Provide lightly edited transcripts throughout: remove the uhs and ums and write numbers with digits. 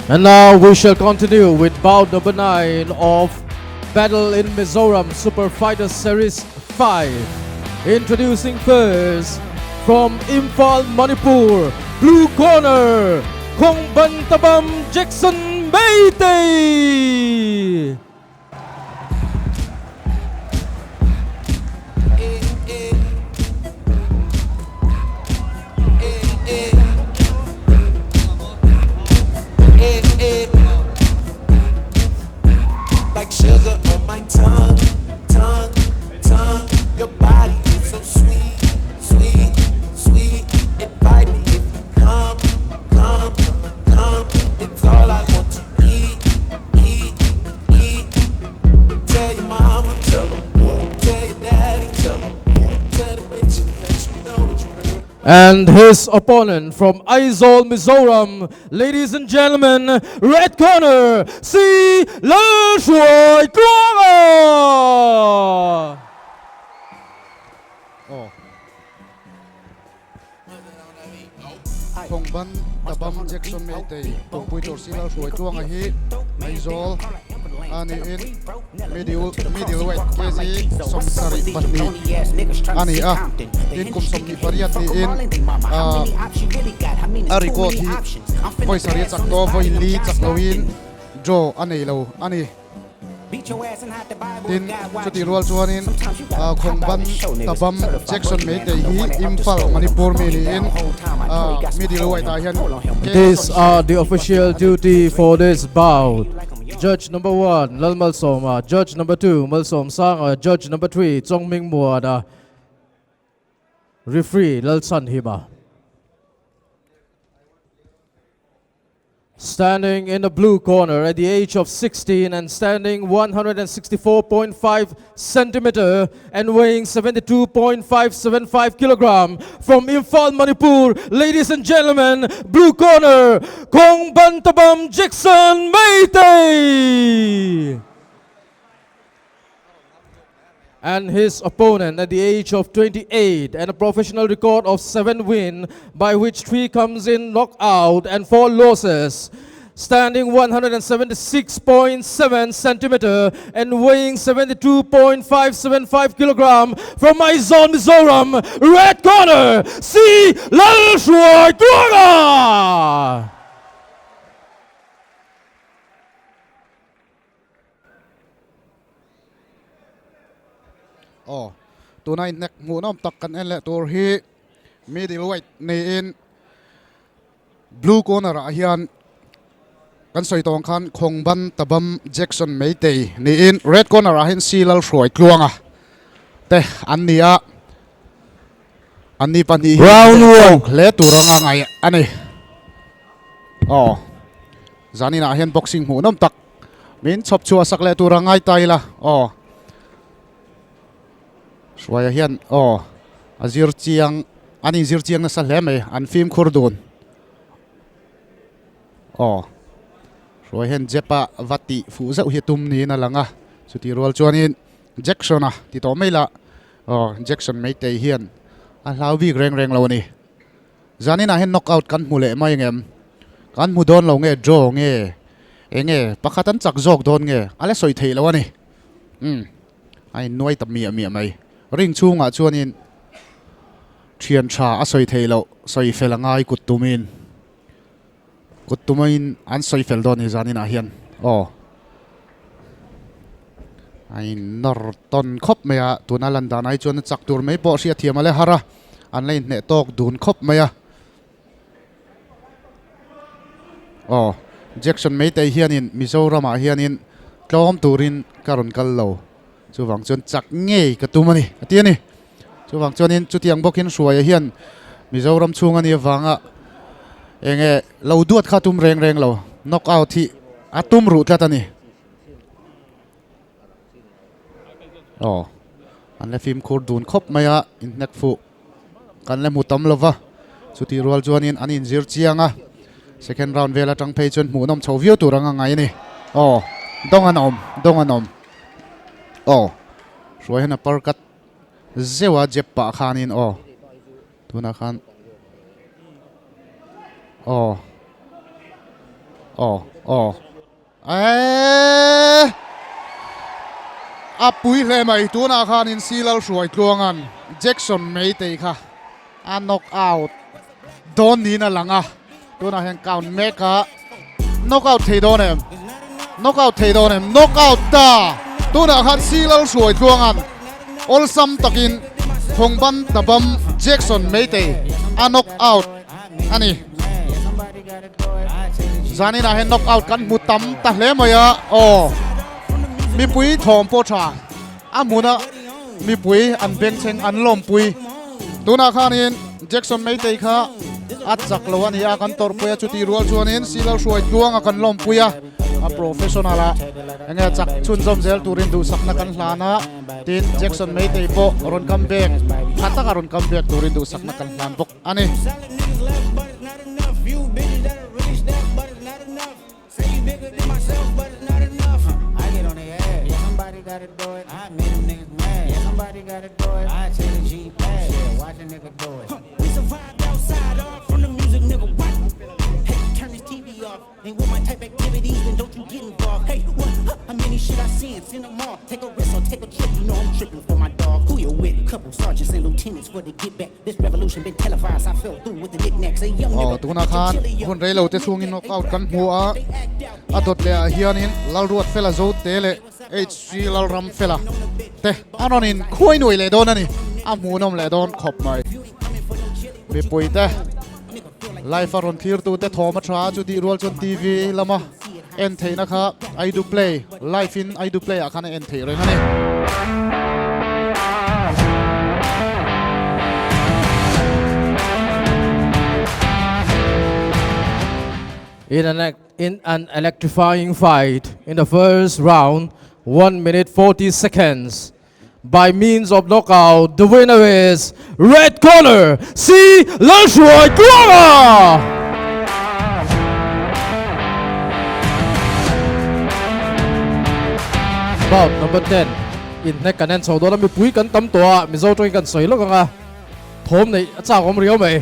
And now we shall continue with bout number 9 of Battle in Mizoram Super Fighter Series 5. Introducing first from Imphal, Manipur, blue corner, Khongbantabam Jackson Meitei. And his opponent from Aizawl, Mizoram, ladies and gentlemen, red corner, C. Lalhruaitluanga! Aw. Thawngban Tabam Jackson Meitei Kawngpui tur si Lalhruaitluanga hi Aizawl a niin middle middleweight kg 72 a ni a, tin kum 28 niin a record hi vawi sarih a chak tawh a, vawi li chak loin draw a nei lo a ni. Tin, chutih rual chuanin Khawngban Tabam Jackson Meitei hi Imphal, Manipur mi niin middle weight ah hian These are the official duty for this bout. Judge number 1 Lalmalsawma, Judge number 2 Malsawmsanga, Judge number 3 Chawngmingmuana, Referee Lalchhanhima. Standing in the blue corner at the age of 16 and standing 164.5 centimeter and weighing 72.575 kilogram from Imphal, Manipur, ladies and gentlemen, blue corner, Khongbantabam Jackson Meitei! And his opponent at the age of 28 and a professional record of 7 win, by which 3 comes in knockout and 4 losses, standing 176.7 centimeter and weighing 72.575 kilogram from Aizawl, Mizoram, red corner, C. Lalhruaitluanga! Aw, tuna inhnek hmuhnawm tak kan en leh tur hi middle weight niin blue corner ah hian kan sawi tawng khan Khawngban Tabam Jackson Meitei niin red corner ah hian Si Lalhruaitluanga te an ni a, an ni pahnih hi Round one. hle tur anga ngaih a ni. Aw, zaninah hian boxing hmuhnawm tak Min chhawp chhuah sak leh tur a ngai ta ila aw. Hruaia hian aw a zir chiang an inzir chiang nasa hle mai an fimkhur dun. Aw Hruaia hian Jepa va tih fuh zeuh hi a tum niin a lang a, chutih rual chuanin Jackson-a ti tawh mai lah aw Jackson Meitei hian a hlau bik reng reng lo a ni. Zaninah hian knock out kan hmu leh mai engem? Kan hmu dawn lo nge draw nge enge pakhat an chak zawk dawn nge a la sawi theih loh a ni. Umm a innuai ta miah miah mai. Ring chhungah chuanin thian tha a sawi theih loh sawi fel a ngai kut tumin kut tumin an sawi fel dawn a ni zaninah hian aw. A innawr tawn khawp mai a, tuna lan dan ai chuan a chak tur mai pawh hriatthiam a la har a, an la inhneh tawk dun khawp mai a. Aw, Jackson Meitei hianin Mizoramah hianin tlawm turin ka rawn kal lo, chuvang chuan chak ngei ka tum a ni, a ti a ni. Chuvang chuanin chutiang bawkin Hruaia hian Mizoram chhung a nih avanga eng nge lo duat kha tum reng reng lo, knock out hi a tum ruh tlat a ni. Aw, an la fimkhur dun khawp mai a, inhnek fuh kan la hmu tam lo va, chutih rual chuanin an inzir chiang a, second round vel atang phei chuan hmuhnawm chho viau tur anga ngai a ni. Aw, dawng an awm, dawng an awm. Aw, hruai hian a par kat zeuh a jep pah khanin aw, tunah khan aw, aw, Aw. Eeee! A pui hle mai, tunah khanin Silal hruai tluanga'n Jackson Meitei kha a knock out dawn niin a lang a, tunah hian count mek a, knock out thei dawn em? Knock out thei dawn em? Knock out ta! Tunah khan Silal hruai tluanga'n awlsam takin Thawngban Tabam Jackson Meitei a knock out a ni. Zaninah hian knock out kan hmu tam ta hle mai a, aw mipui thawm pawh tha a hmuna mipui an bengchheng an lawmpui tunah khanin Jackson Meitei kha a chak lo a ni a kan tawrhpui a chutih rual chuanin Silal hruai tluanga kan lawmpui a a professional a enge chak chhunzawm zel turin duhsakna kan hlan a tin Jackson Meitei pawh rawn come back tha taka rawn come back turin duhsakna kan hlan bawk a ni. Aw tunah khan hun rei lo te chhungin knock out kan hmu a, a dawt leh ah hianin Lalruat Fela Zote leh HC Lalram Fela te an rawn in khuai nuai leh dawn a ni, a hmuhnawm leh dawn khawp mai. Mipui te live a rawn thlir tu te thawm a tha a, chutih rual chuan TV lama en theihna kha I do play live in I do play ah khan a en theih reng a ni. In an, in an electrifying fight in the first round, 1 minute 40 seconds. By means of knockout, the winner is red corner, C. Lalhruai Tluanga! Bout number 10 in hnek kan en chho dawn a mipui kan tam tawh a Mizo tawngin kan sawi lawk ang a thawm neih a chak awm riau mai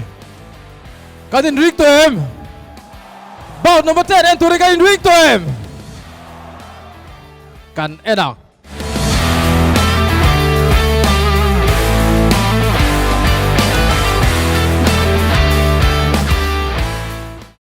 kan inring tawh em Bout number 10 en turin kan inring tawh em kan en ang.